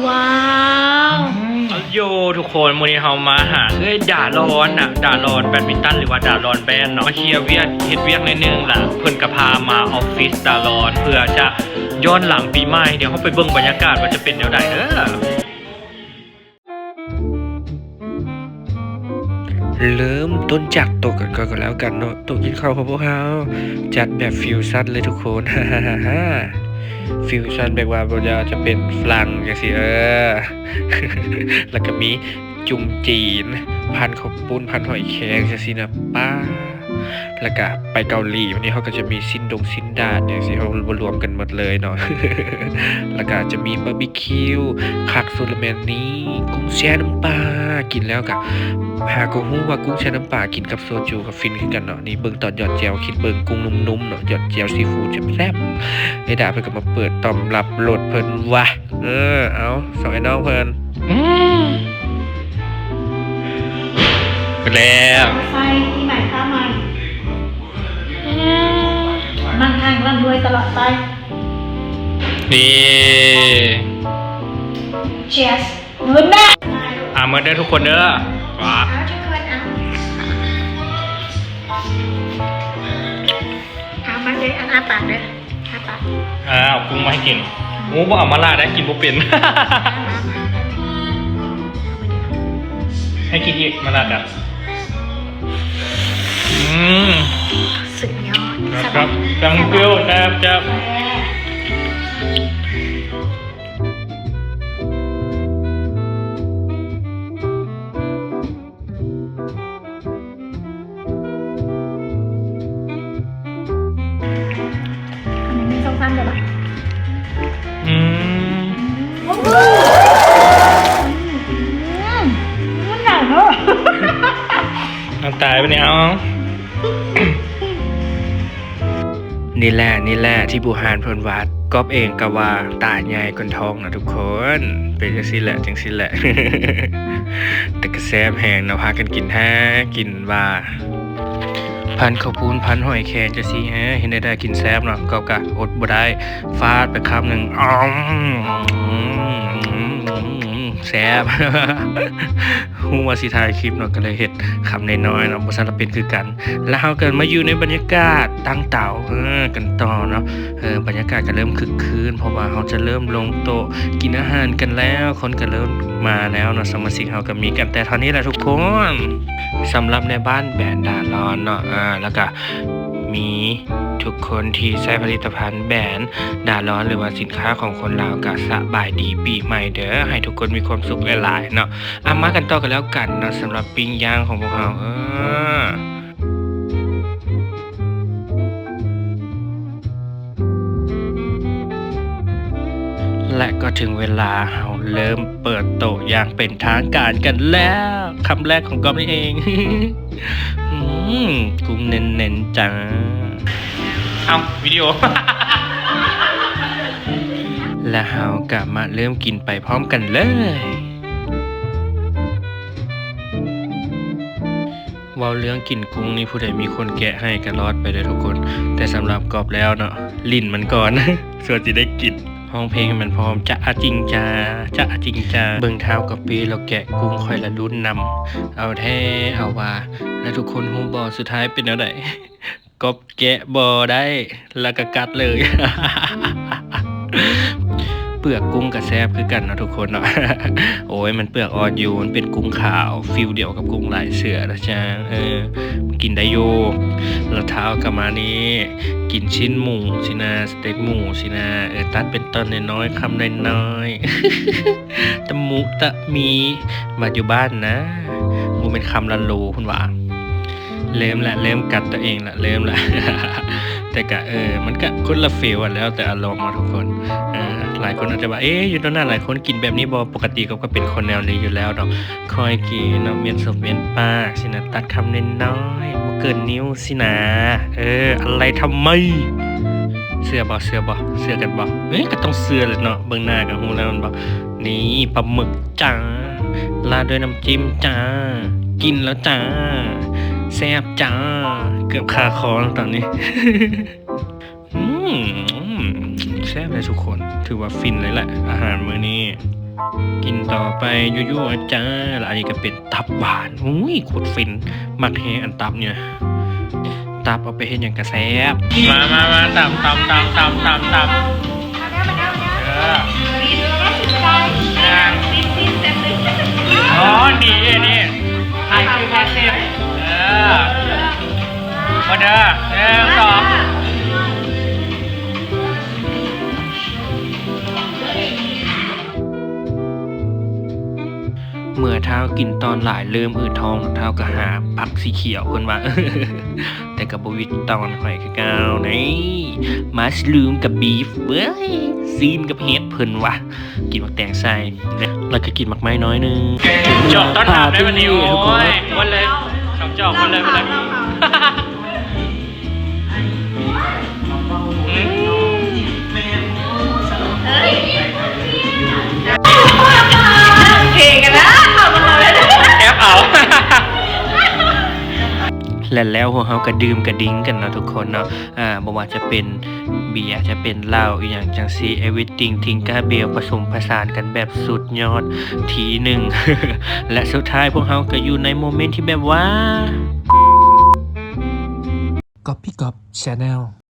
ວ້າວ ໂຢ ທຸກຄົນ ມື້ນີ້ເຮົາມາຫາເອື້ອຍດາລອນນະ ດາລອນແບດມິນຕັນ ຫຼືວ່າດາລອນແບນເນາະ ມາເຄຍວຽກ ເຮັດວຽກໜ້ອຍໜຶ່ງລະ ເພິ່ນກະພາມາອອບຟິດດາລອນ ເພື່ອຈະຍ້ອນຫຼັງປີໃໝ່. ດຽວເຮົາໄປເບິ່ງບັນຍາກາດວ່າຈະເປັນແນວໃດເດີ້. ເລີ່ມຕົ້ນຈາກໂຕະກັນກ່ອນກໍແລ້ວກັນເນາະ ໂຕະກິນເຂົ້າຂອງພວກເຮົາ ຈັດແບບຟິວຊັນເລີຍທຸກຄົນ ຟິວຊັນແບບວ່າບໍ່ວ່າຈະເປັນຝຣັ່ງຈັ່ງຊີ້ ເອີ ແລ້ວກໍມີຈຸ່ມຈີນ ພັນເຂົ້າປຸ້ນ ພັນຫອຍແຄງຈັ່ງຊີ້ນະ ປ້າ ແລ້ວກະໄປເກົາຫຼີ ວັນນີ້ເຮົາກໍຈະມີຊີ້ນດົງຊີ້ນດາດຈັ່ງຊີ້ ເຮົາລວມກັນໝົດເລີຍເນາະ ແລ້ວກະຈະມີບາບີຄິວ ຄັກສຸດລະແມ່ນນີ້ ກຸ້ງແຊ່ນ້ຳປາ ກິນແລ້ວກະຫາກໍຮູ້ວ່າກຸ້ງແຊ່ນ້ຳປາກິນກັບໂຊຈູກໍຟິນຄືກັນເນາະ. ນີ້ເບິ່ງຕອນຢອດແຈ່ວ ຄິດເບິ່ງກຸ້ງນຸ້ມໆເນາະ ຢອດແຈ່ວຊີຟູແຊບໆ ເອື້ອຍດາເພິ່ນກໍມາເປີດຕ້ອນຮັບລົດເພິ່ນວ່າ ເອີ ເອົາ ສອງອ້າຍນ້ອງເພິ່ນ ອືມ ໝົດແລ້ວ ໄຟປີໃໝ່ຟ້າໃໝ່ ອືມ ມັ່ງຄັ່ງລ່ຳລວຍຕະຫຼອດໄປ ນີ້ Cheers ເງິນນະ ອ່າ ໝົດເດີ້ທຸກຄົນເດີ້ ວ້າ ເອົາທຸກຄົນ ເອົາ ເອົາມາເດີ້ ອັນ ອ້າປາກເດີ້ ອ້າປາກ ອ່າ ເອົາກຸ້ງມາໃຫ້ກິນ ໂອ້ ບໍ່ເອົາມາຫຼາຍໄດ້ ກິນບໍ່ເປັນ ໃຫ້ກິນອີກ ມາຫຼາຍແລ້ວ ອືມ ສຸດຍອດ ແຊບ thank you ແຊບ ແຊບ ແຊບ ໜຶ່ງ ສອງ ສາມ ເດີບາດ ອືມ ອືມ ມັນໃຫຍ່ເນາະ ເອົາຕາຍໄປນີ້ ເອົາ ນີ້ແຫຼະ ນີ້ແຫຼະ ທີ່ບູຮານເພິ່ນວ່າ ກອບເອງກໍວ່າຕາໃຫຍ່ກົ້ນທ້ອງນະທຸກຄົນ ເປັນຈັ່ງຊີ້ແຫຼະ ຈັ່ງຊີ້ແຫຼະ ແຕ່ກໍແຊບແຮງເນາະ ພາກັນກິນແທ້ກິນວ່າ ພັນເຂົ້າປຸ້ນ ພັນຫອຍແຄງຈັ່ງຊີ້ ເອີ ເຫັນໄດ້ກິນແຊບເນາະ ກໍ ກໍອົດບໍ່ໄດ້ ຟາດໄປຄຳໜຶ່ງ ອືມ ແຊບ ຮູ້ວ່າຊິຖ່າຍຄລິບເນາະ ກໍເລີຍເຮັດຄຳນ້ອຍໆເນາະ ບໍ່ຊັ້ນລະເປັນຄືກັນ ແລ້ວເຮົາກໍມາຢູ່ໃນບັນຍາກາດຕັ້ງເຕົາ ເອີ ກັນຕໍ່ເນາະ ເອີ ບັນຍາກາດກໍເລີ່ມຄຶກຄື້ນ ເພາະວ່າເຮົາຈະເລີ່ມລົງໂຕະກິນອາຫານກັນແລ້ວ ຄົນກໍເລີ່ມມາແລ້ວເນາະ ສະມາຊິກເຮົາກໍມີກັນແຕ່ເທົ່ານີ້ແຫຼະທຸກຄົນ ສຳລັບໃນບ້ານແບນດາລອນເນາະ ເອີ ແລ້ວກໍມີທຸກຄົນທີ່ໃຊ້ຜະລິດຕະພັນແບນດາລອນ ຫຼືວ່າສິນຄ້າຂອງຄົນລາວ ກໍສະບາຍດີປີໃໝ່ເດີ້ ໃຫ້ທຸກຄົນມີຄວາມສຸກຫຼາຍໆເນາະ. ອ່ະ ມາກັນຕໍ່ກັນແລ້ວກັນເນາະ ສຳລັບປີ້ງຍ່າງຂອງພວກເຮົາ ເອີ ແລະ ກໍເຖິງເວລາເຮົາເລີ່ມເປີດໂຕະຢ່າງເປັນທາງການກັນແລ້ວ ຄຳແລກຂອງກອບນີ້ເອງ ອືມ ກຸ້ງເນັ້ນໆ ຈ້າ ເອົ້າ ວິດີໂອ ແລະ ເຮົາກໍມາເລີ່ມກິນໄປພ້ອມກັນເລີຍ. ເວົ້າເລື່ອງກິນກຸ້ງນີ້ ຜູ້ໃດມີຄົນແກະໃຫ້ກໍລອດໄປເດີ້ທຸກຄົນ ແຕ່ສຳລັບກອບແລ້ວເນາະ ຫຼິ້ນມັນກ່ອນ ສ່ວນຊິໄດ້ກິນ ຮ້ອງເພງໃຫ້ມັນພ້ອມ ຈະອາຈິງຈາ ຈະອາຈິງຈາ ເບິ່ງທ້າວກະປີ້ລາວແກະກຸ້ງ ຂ້ອຍລະລຸ້ນນຳ ເອົາແທ້ເອົາວ່າ ແລະ ທຸກຄົນຮູ້ບໍ່ ສຸດທ້າຍເປັນແນວໃດ? ກອບແກະບໍ່ໄດ້ ແລ້ວກໍກັດເລີຍ ເປືອກກຸ້ງກໍແຊບຄືກັນເນາະທຸກຄົນເນາະ ໂອ້ຍ ມັນເປືອກອ່ອນຢູ່ ມັນເປັນກຸ້ງຂາວ ຟີລດຽວກັບກຸ້ງລາຍເສືອລະຈ້າ ເອີ ກິນໄດ້ຢູ່ ລະທ້າວກໍມານີ້ ກິນຊີ້ນໝູຊີ້ນາ ສະເຕັກໝູຊີ້ນາ ເອີ ຕັດເປັນຕອນນ້ອຍໆ ຄຳນ້ອຍໆ ຕະມຸຕະມີ ວ່າຢູ່ບ້ານນະ ບໍ່ແມ່ນຄຳລະໂລ ເພິ່ນວ່າ ເລີ່ມລະ ເລີ່ມກັດຕົວເອງລະ ເລີ່ມລະ ແຕ່ກະ ເອີ ມັນກະຄົນລະຟີລ ແລ້ວແຕ່ອາລົມເນາະທຸກຄົນ ເອີ ຫຼາຍຄົນອາດຈະວ່າ ເອ ຢູ່ຕໍ່ໜ້າຫຼາຍຄົນກິນແບບນີ້ບໍ່? ປົກກະຕິກໍ ກໍເປັນຄົນແນວນີ້ຢູ່ແລ້ວເນາະ ຄ່ອຍກິນເນາະ ມ້ຽນສົບມ້ຽນປາກຊີ້ນະ ຕັດຄຳນ້ອຍໆ ບໍ່ເກີນນິ້ວຊີ້ນະ ເອີ ອະໄລທຳໄມ ເຊື່ອບໍ່? ເຊື່ອບໍ່? ເຊື່ອກັນບໍ່? ເອີ ກໍຕ້ອງເຊື່ອແຫຼະເນາະ ເບິ່ງໜ້າກໍຮູ້ແລ້ວແມ່ນບໍ່? ນີ້ປາໝຶກຈ້າ ລາດດ້ວຍນ້ຳຈິ້ມຈ້າ ກິນແລ້ວຈ້າ ແຊບຈ້າ ເກືອບຄາຄໍແລ້ວຕອນນີ້ ອືມ ແຊ ແຊບເລີຍທຸກຄົນ ຖືວ່າຟິນເລີຍແຫຼະ ອາຫານມື້ນີ້. ກິນຕໍ່ໄປຢູ່ໆ ອາຈາ ແລະ ອັນນີ້ກໍເປັນຕັບຫວານ. ອຸ້ຍ ໂຄດຟິນ ມັກແຮງອັນຕັບນີ້ນະ. ຕັບເອົາໄປເຮັດຫຍັງກໍແຊບ. ມາໆໆ ຕຳໆໆໆ ເອີ ໂອ້ ດີເດ້ນີ້ ຖ່າຍຄືແມ່ເຊຟ. ເອີ ມາເດີ ໜຶ່ງ ສອງ ເມື່ອທ້າວກິນຕອນຫຼາຍເລີ່ມອືດທ້ອງ ທ້າວກໍຫາຜັກສີຂຽວເພິ່ນວ່າ ແຕ່ກໍບໍ່ວິດຕອນຂ້ອຍຄືເກົ່າໃດ໋. ມາສລູມກັບບີຟເວີຍ ຊີນກັບເຫັດເພິ່ນວ່າ ກິນໝາກແຕງໃສ່ ແລ້ວກໍກິນໝາກໄມ້ນ້ອຍໜຶ່ງ. ຈອກຕ້ອນຮັບໄດ້ບັດນີ້. ໂອ້ຍ ໝົດເລີຍ ສອງຈອກ ໝົດເລີຍ ໝົດເລີຍ. ເພກັນນະ ເຂົ້າກັນມາເລີຍ ແອັບເອົາ. ແລະແລ້ວພວກເຮົາກໍດື່ມກະດິງກັນເນາະທຸກຄົນເນາະ. ອ່າ ບໍ່ວ່າຈະເປັນເບຍ ຈະເປັນເຫຼົ້າ ອີ່ຫຍັງຈັ່ງຊີ້ ເອເວີຣິຕິງ ທິງກາເບວ ປະສົມປະສານກັນແບບສຸດຍອດທີໜຶ່ງ ແລະ ສຸດທ້າຍພວກເຮົາກໍຢູ່ໃນໂມເມັນທີ່ແບບວ່າ Copy Cop Channel.